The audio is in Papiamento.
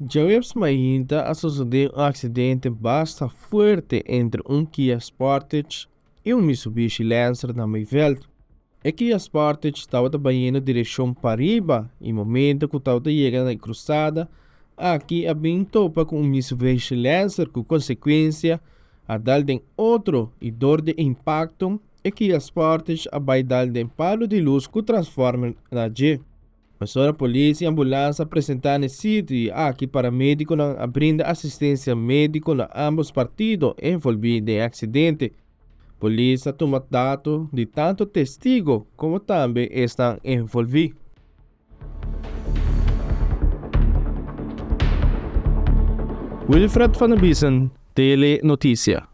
Djaweps mainta a sosodé un aksidente basta fuerte entre un Kia Sportage i un Mitsubishi Lancer na Meiveld. E Kia Sportage tabata bayendo direkshon pariba i momento ku tabata yega na e krusada aki a bin topa ku un Mitsubishi Lancer ku konsekuensia a dal den otro i dor di e impakto e Kia Sportage a bai dal den palu di lus ku transformer na dje. Mesora polis i ambulans a presentá na e sitio i aki paramedikonan a brinda asistensia médiko na ámbos partido envolví den e aksidente. Polis a tuma dato di tantu testigo komo tambe esnan envolví. Wilfred van der Biesen, Tele Noticia.